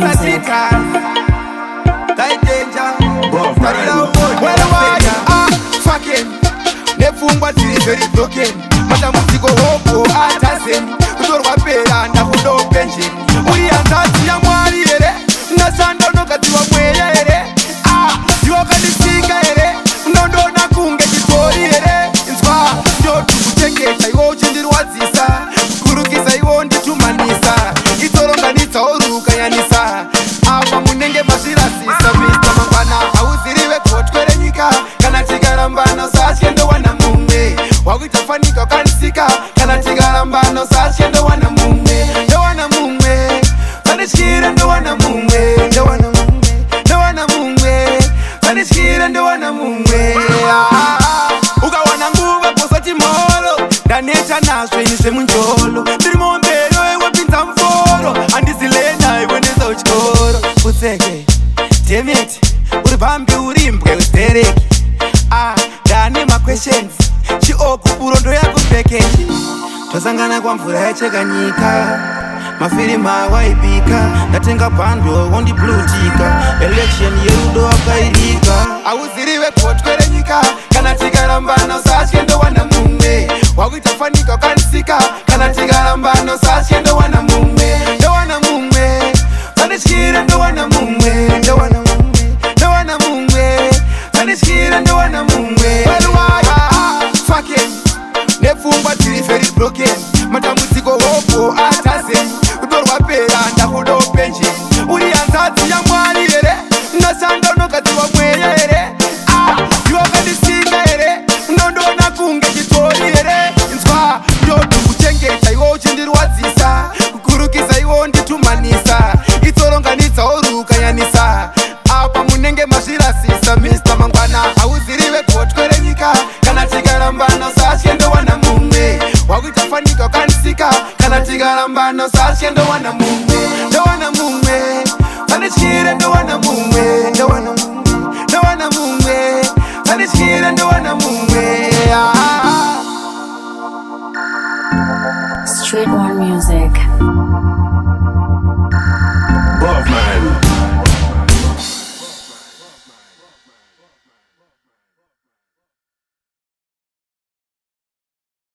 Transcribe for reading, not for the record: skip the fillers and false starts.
Music. Bob Marley. Fucking nepfungwa dziri very broken, matambudziko hobho atazen, rudo rwapera, ndakudo pension. Uri hanzadzi yaMwari here? Nashanda unogadziwa mweya here? Ah, ndiwe wakandisika here? Unondoona kunge chitori here? Inzwa, ndotukuchengeta iwe uchindirwadzisa, kurukisa iwe nditumanisa, itsoronganidza orukanyanisa, apa munenge mazvirasisa. Mr Mangwana, hauzirive gotwe renyika. Kana tikarambana usatye, ndowana mumwe. Wakuita fanika ukanisika. Kana tikarambana usatye, ndowana mumwe, ndowana mumwe. Sandityire, ndowana mumwe, ndowana mumwe, ndowana mumwe. Sandityire, ndowana mumwe. Ah, ah. Ukawana nguva posati mhoro, ndaneta nazvo ini zvemunjolo. Ndiri muombero, iwe pinza muforo, handizilena iwe ndezautyoro. Utseke demeti, uri bhambi, uri mbwe ustereki. Ah, ndane maquestions, chioku burondo yako pekeji. Tosangana kwamvura yacheka nyika, mafirimu awaibika, ndatenga bhando wondiblutika, election yerudo akairika. Hauzirive gotwe renyika. Kana tikarambana usatye, ndowana mumwe. Wakuita fanika ukanisika. Kana tikarambana usatye.